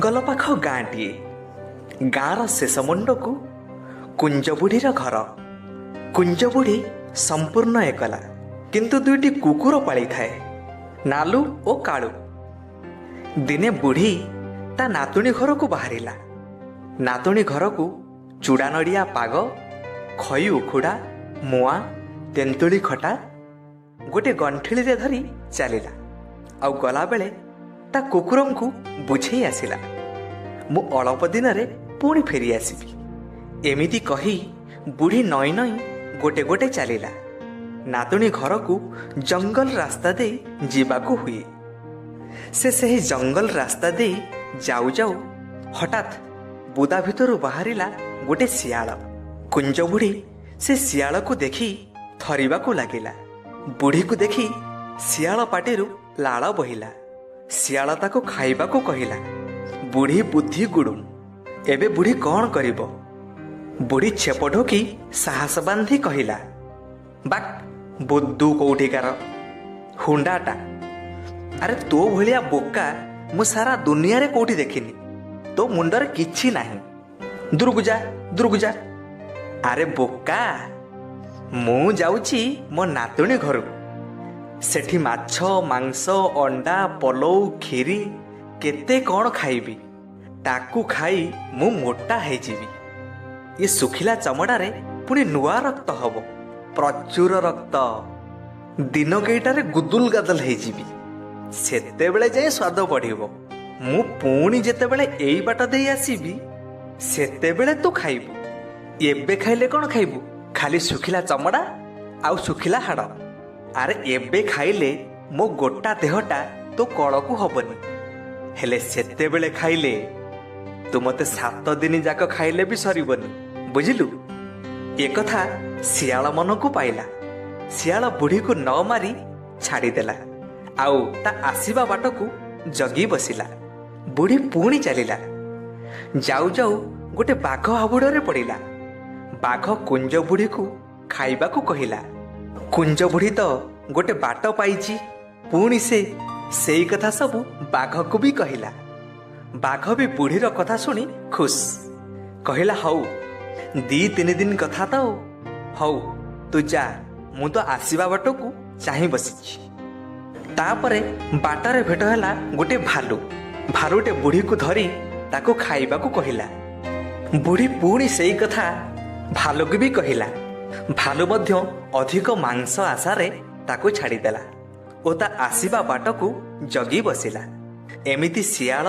ଜଙ୍ଗଲ ପାଖ ଗାଁଟିଏ। ଗାଁର ଶେଷ ମୁଣ୍ଡକୁ କୁଞ୍ଜବୁଢ଼ୀର ଘର। କୁଞ୍ଜବୁଢ଼ୀ ସମ୍ପୂର୍ଣ୍ଣ ଏକଲା, କିନ୍ତୁ ଦୁଇଟି କୁକୁର ପାଳିଥାଏ, ନାଲୁ ଓ କାଳୁ। ଦିନେ ବୁଢ଼ୀ ତା ନାତୁଣୀ ଘରକୁ ବାହାରିଲା। ନାତୁଣୀ ଘରକୁ ଚୁଡ଼ା ନଡ଼ିଆ ପାଗ, ଖଇ ଉଖୁଡ଼ା, ମୁଆଁ, ତେନ୍ତୁଳି ଖଟା ଗୋଟେ ଗଣ୍ଠିଳିରେ ଧରି ଚାଲିଲା। ଆଉ ଗଲାବେଳେ ତା କୁକୁରଙ୍କୁ ବୁଝେଇ ଆସିଲା, ମୁଁ ଅଳପ ଦିନରେ ପୁଣି ଫେରି ଆସିବି। ଏମିତି କହି ବୁଢ଼ୀ ନଇଁ ନଇଁ ଗୋଟେ ଗୋଟେ ଚାଲିଲା। ନାତୁଣୀ ଘରକୁ ଜଙ୍ଗଲ ରାସ୍ତା ଦେଇ ଯିବାକୁ ହୁଏ। ସେ ସେହି ଜଙ୍ଗଲ ରାସ୍ତା ଦେଇ ଯାଉ ଯାଉ ହଠାତ୍ ବୁଦା ଭିତରୁ ବାହାରିଲା ଗୋଟେ ଶିଆଳ। କୁଞ୍ଜ ବୁଢ଼ୀ ସେ ଶିଆଳକୁ ଦେଖି ଥରିବାକୁ ଲାଗିଲା। ବୁଢ଼ୀକୁ ଦେଖି ଶିଆଳ ପାଟିରୁ ଲାଳ ବହିଲା। ଶିଆଳ ତାକୁ ଖାଇବାକୁ କହିଲା। ବୁଢ଼ୀ ବୁଦ୍ଧି ଗୁଡ଼ୁମ। ଏବେ ବୁଢ଼ୀ କ'ଣ କରିବ? ବୁଢ଼ୀ ଛେପ ଢୋକି ସାହସ ବାନ୍ଧି କହିଲା, ବାକ୍, ବୁଦ୍ଦୁ କୋଉଠିକାର ହୁଣ୍ଡାଟା। ଆରେ, ତୋ ଭଳିଆ ବୋକା ମୁଁ ସାରା ଦୁନିଆରେ କୋଉଠି ଦେଖିନି। ତୋ ମୁଣ୍ଡରେ କିଛି ନାହିଁ। ଦୂରକୁ ଯା, ଦୂରକୁ ଯା। ଆରେ ବୋକା, ମୁଁ ଯାଉଛି ମୋ ନାତୁଣୀ ଘରକୁ। ସେଠି ମାଛ, ମାଂସ, ଅଣ୍ଡା, ପଲଉ, କ୍ଷୀରି, କେତେ କ'ଣ ଖାଇବି। ତାକୁ ଖାଇ ମୁଁ ମୋଟା ହେଇଯିବି। ଏ ଶୁଖିଲା ଚମଡ଼ାରେ ପୁଣି ନୂଆ ରକ୍ତ ହବ, ପ୍ରଚୁର ରକ୍ତ। ଦିନ କେଇଟାରେ ଗୁଦୁଲ ଗାଦଲ ହେଇଯିବି। ସେତେବେଳେ ଯାଇ ସ୍ୱାଦ ବଢ଼ିବ। ମୁଁ ପୁଣି ଯେତେବେଳେ ଏଇ ବାଟ ଦେଇ ଆସିବି, ସେତେବେଳେ ତୁ ଖାଇବୁ। ଏବେ ଖାଇଲେ କ'ଣ ଖାଇବୁ? ଖାଲି ଶୁଖିଲା ଚମଡ଼ା ଆଉ ଶୁଖିଲା ହାଡ଼। ଆରେ, ଏବେ ଖାଇଲେ ମୋ ଗୋଟା ଦେହଟା ତୋ କଳକୁ ହବନି। ହେଲେ ସେତେବେଳେ ଖାଇଲେ ତୁ ମତେ 7 ଦିନ ଯାକ ଖାଇଲେ ବି ସରିବନି, ବୁଝିଲୁ? ଏକଥା ଶିଆଳ ମନକୁ ପାଇଲା। ଶିଆଳ ବୁଢ଼ୀକୁ ନ ମାରି ଛାଡ଼ିଦେଲା ଆଉ ତା ଆସିବା ବାଟକୁ ଜଗି ବସିଲା। ବୁଢ଼ୀ ପୁଣି ଚାଲିଲା। ଯାଉ ଯାଉ ଗୋଟେ ବାଘ ହାବୁଡ଼ରେ ପଡ଼ିଲା। ବାଘ କୁଞ୍ଜ ବୁଢ଼ୀକୁ ଖାଇବାକୁ କହିଲା। କୁଞ୍ଜ ବୁଢ଼ୀ ତ ଗୋଟେ ବାଟ ପାଇଛି। ପୁଣି ସେ ସେଇ କଥା ସବୁ ବାଘକୁ ବି କହିଲା। ବାଘ ବି ବୁଢ଼ୀର କଥା ଶୁଣି ଖୁସ୍। କହିଲା, ହଉ, 2 3 ଦିନ କଥା ତ, ହଉ ତୁ ଯା, ମୁଁ ତ ଆସିବା ବାଟକୁ ଚାହିଁ ବସିଛି। ତାପରେ ବାଟରେ ଭେଟ ହେଲା ଗୋଟେ ଭାଲୁ। ଭାଲୁଟେ ବୁଢ଼ୀକୁ ଧରି ତାକୁ ଖାଇବାକୁ କହିଲା। ବୁଢ଼ୀ ପୁଣି ସେଇ କଥା ଭାଲୁକୁ ବି କହିଲା। ଭାଲୁ ମଧ୍ୟ ଅଧିକ ମାଂସ ଆଶାରେ ତାକୁ ଛାଡ଼ିଦେଲା ଓ ତା ଆସିବା ବାଟକୁ ଜଗି ବସିଲା। ଏମିତି ଶିଆଳ,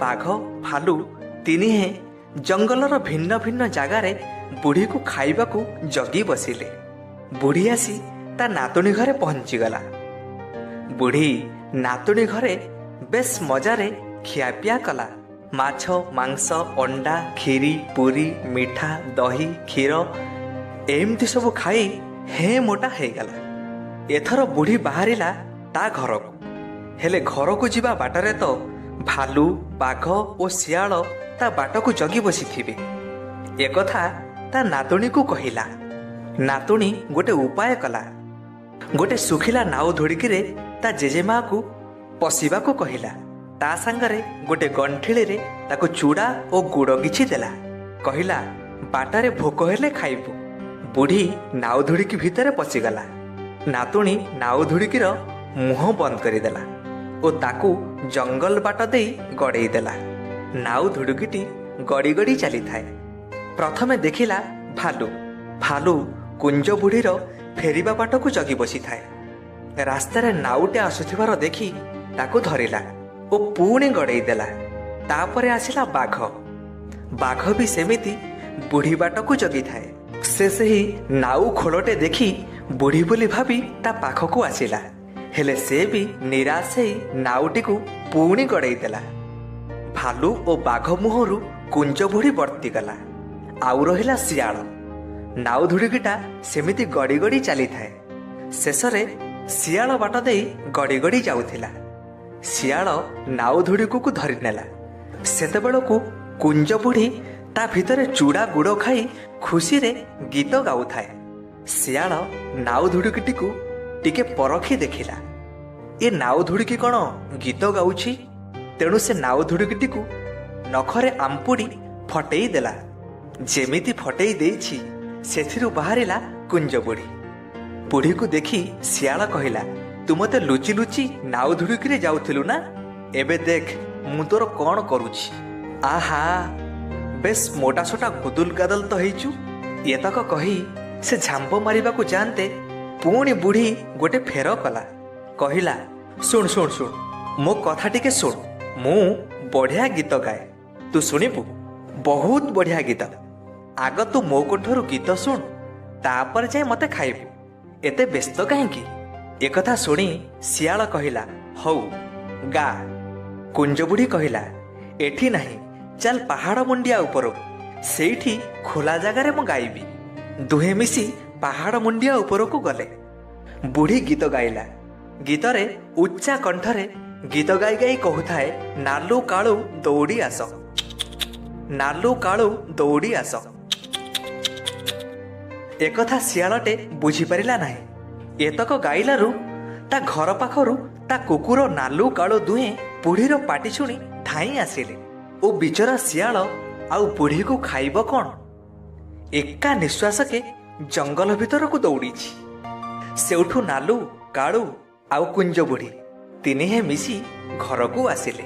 ବାଘ, ଭାଲୁ ତିନିହେଁ ଜଙ୍ଗଲର ଭିନ୍ନ ଭିନ୍ନ ଜାଗାରେ ବୁଢ଼ୀକୁ ଖାଇବାକୁ ଜଗି ବସିଲେ। ବୁଢ଼ୀ ଆସି ତା ନାତୁଣୀ ଘରେ ପହଞ୍ଚିଗଲା। ବୁଢ଼ୀ ନାତୁଣୀ ଘରେ ବେଶ ମଜାରେ ଖିଆପିଆ କଲା। ମାଛ, ମାଂସ, ଅଣ୍ଡା, କ୍ଷୀରି, ପୁରୀ, ମିଠା, ଦହି, କ୍ଷୀର ଏମିତି ସବୁ ଖାଇ ହେ ମୋଟା ହେଇଗଲା। ଏଥର ବୁଢ଼ୀ ବାହାରିଲା ତା ଘରକୁ। ହେଲେ ଘରକୁ ଯିବା ବାଟରେ ତ ଭାଲୁ, ବାଘ ଓ ଶିଆଳ ତା ବାଟକୁ ଜଗି ବସିଥିବେ। ଏକଥା ତା ନାତୁଣୀକୁ କହିଲା। ନାତୁଣୀ ଗୋଟେ ଉପାୟ କଲା। ଗୋଟେ ଶୁଖିଲା ନାଉ ଧୁଡ଼ିକିରେ ତା ଜେଜେମାକୁ ପଶିବାକୁ କହିଲା। ତା ସାଙ୍ଗରେ ଗୋଟେ ଗଣ୍ଠିଳିରେ ତାକୁ ଚୁଡ଼ା ଓ ଗୁଡ଼ କିଛି ଦେଲା। କହିଲା, ବାଟରେ ଭୋକ ହେଲେ ଖାଇବୁ। ବୁଢ଼ୀ ନାଉ ଧୁଡ଼ିକି ଭିତରେ ପଶିଗଲା। ନାତୁଣୀ ନାଉ ଧୁଡ଼ିକିର ମୁହଁ ବନ୍ଦ କରିଦେଲା ଓ ତାକୁ ଜଙ୍ଗଲ ବାଟ ଦେଇ ଗଡ଼େଇ ଦେଲା। ନାଉ ଧୁଡ଼ୁକିଟି ଗଡ଼ି ଗଡ଼ି ଚାଲିଥାଏ। ପ୍ରଥମେ ଦେଖିଲା ଭାଲୁ। ଭାଲୁ କୁଞ୍ଜ ବୁଢ଼ୀର ଫେରିବା ବାଟକୁ ଜଗି ବସିଥାଏ। ରାସ୍ତାରେ ନାଉଟେ ଆସୁଥିବାର ଦେଖି ତାକୁ ଧରିଲା ଓ ପୁଣି ଗଡ଼େଇ ଦେଲା। ତାପରେ ଆସିଲା ବାଘ। ବାଘ ବି ସେମିତି ବୁଢ଼ୀ ବାଟକୁ ଜଗିଥାଏ। ସେ ସେହି ନାଉ ଖୋଳଟେ ଦେଖି ବୁଢ଼ୀ ବୋଲି ଭାବି ତା ପାଖକୁ ଆସିଲା। ହେଲେ ସେ ବି ନିରାଶ ହେଇ ନାଉଟିକୁ ପୁଣି ଗଡ଼େଇ ଦେଲା। ଭାଲୁ ଓ ବାଘ ମୁହଁରୁ କୁଞ୍ଜ ବୁଢ଼ୀ ବର୍ତ୍ତିଗଲା। ଆଉ ରହିଲା ଶିଆଳ। ନାଉ ଧୁଡ଼ିକିଟା ସେମିତି ଗଡ଼ି ଗଡ଼ି ଚାଲିଥାଏ। ଶେଷରେ ଶିଆଳ ବାଟ ଦେଇ ଗଡ଼ି ଗଡ଼ି ଯାଉଥିଲା। ଶିଆଳ ନାଉ ଧୁଡ଼ିକୁ ଧରିନେଲା। ସେତେବେଳକୁ କୁଞ୍ଜ ବୁଢ଼ୀ ତା ଭିତରେ ଚୁଡ଼ା ଗୁଡ଼ ଖାଇ ଖୁସିରେ ଗୀତ ଗାଉଥାଏ। ଶିଆଳ ନାଉ ଧୁଡ଼ିକିଟିକୁ ଟିକେ ପରଖି ଦେଖିଲା, ଏ ନାଉ ଧୁଡ଼ିକି କ'ଣ ଗୀତ ଗାଉଛି? ତେଣୁ ସେ ନାଉ ଧୁଡ଼ିକିଟିକୁ ନଖରେ ଆମ୍ପୁଡ଼ି ଫଟେଇ ଦେଲା। ଯେମିତି ଫଟେଇ ଦେଇଛି, ସେଥିରୁ ବାହାରିଲା କୁଞ୍ଜ ବୁଢ଼ୀ। ବୁଢ଼ୀକୁ ଦେଖି ଶିଆଳ କହିଲା, ତୁ ମୋତେ ଲୁଚି ଲୁଚି ନାଉ ଧୁଡ଼ୁକିରେ ଯାଉଥିଲୁ ନା? ଏବେ ଦେଖ ମୁଁ ତୋର କ'ଣ କରୁଛି। ଆହା, ବେଶ ମୋଟାସୋଟା ଗୁଦୁଲ ଗାଦଲ ତ ହେଇଛୁ। ଏତକ କହି ସେ ଝାମ୍ପ ମାରିବାକୁ ଯାଆନ୍ତେ, ପୁଣି ବୁଢ଼ୀ ଗୋଟେ ଫେର କଲା। କହିଲା, ଶୁଣ ଶୁଣ ଶୁଣ, ମୋ କଥା ଟିକେ ଶୁଣ। ମୁଁ ବଢ଼ିଆ ଗୀତ ଗାଏ, ତୁ ଶୁଣିବୁ? ବହୁତ ବଢ଼ିଆ ଗୀତ। ଆଗ ତୁ ମୋ କୋଠରୁ ଗୀତ ଶୁଣ, ତାପରେ ଯାଇ ମତେ ଖାଇବୁ। ଏତେ ବ୍ୟସ୍ତ କାହିଁକି? ଏକଥା ଶୁଣି ଶିଆଳ କହିଲା, ହଉ ଗା। କୁଞ୍ଜବୁଢ଼ୀ କହିଲା, ଏଠି ନାହିଁ, ଚାଲ ପାହାଡ଼ ମୁଣ୍ଡିଆ ଉପରକୁ, ସେଇଠି ଖୋଲା ଜାଗାରେ ମୁଁ ଗାଇବି। ଦୁହେଁ ମିଶି ପାହାଡ଼ ମୁଣ୍ଡିଆ ଉପରକୁ ଗଲେ। ବୁଢ଼ୀ ଗୀତ ଗାଇଲା। ଗୀତରେ ଉଚ୍ଚା କଣ୍ଠରେ ଗୀତ ଗାଇ ଗାଇ କହୁଥାଏ, ନାଲୁ କାଳୁ ଦୌଡ଼ି ଆସ, ନାଲୁ କାଳୁ ଦୌଡ଼ି ଆସ। ଏକଥା ଶିଆଳଟେ ବୁଝିପାରିଲା ନାହିଁ। ଏତକ ଗାଇଲାରୁ ତା ଘର ପାଖରୁ ତା କୁକୁର ନାଲୁ କାଳୁ ଦୁହେଁ ବୁଢ଼ୀର ପାଟି ଶୁଣି ଧାଇଁ ଆସିଲେ ଓ ବିଚରା ଶିଆଳ ଆଉ ବୁଢ଼ୀକୁ ଖାଇବ କ'ଣ, ଏକା ନିଶ୍ୱାସକେ ଜଙ୍ଗଲ ଭିତରକୁ ଦୌଡ଼ିଛି। ସେଉଠୁ ନାଲୁ, କାଳୁ ଆଉ କୁଞ୍ଜ ବୁଢ଼ୀ ତିନିହେଁ ମିଶି ଘରକୁ ଆସିଲେ।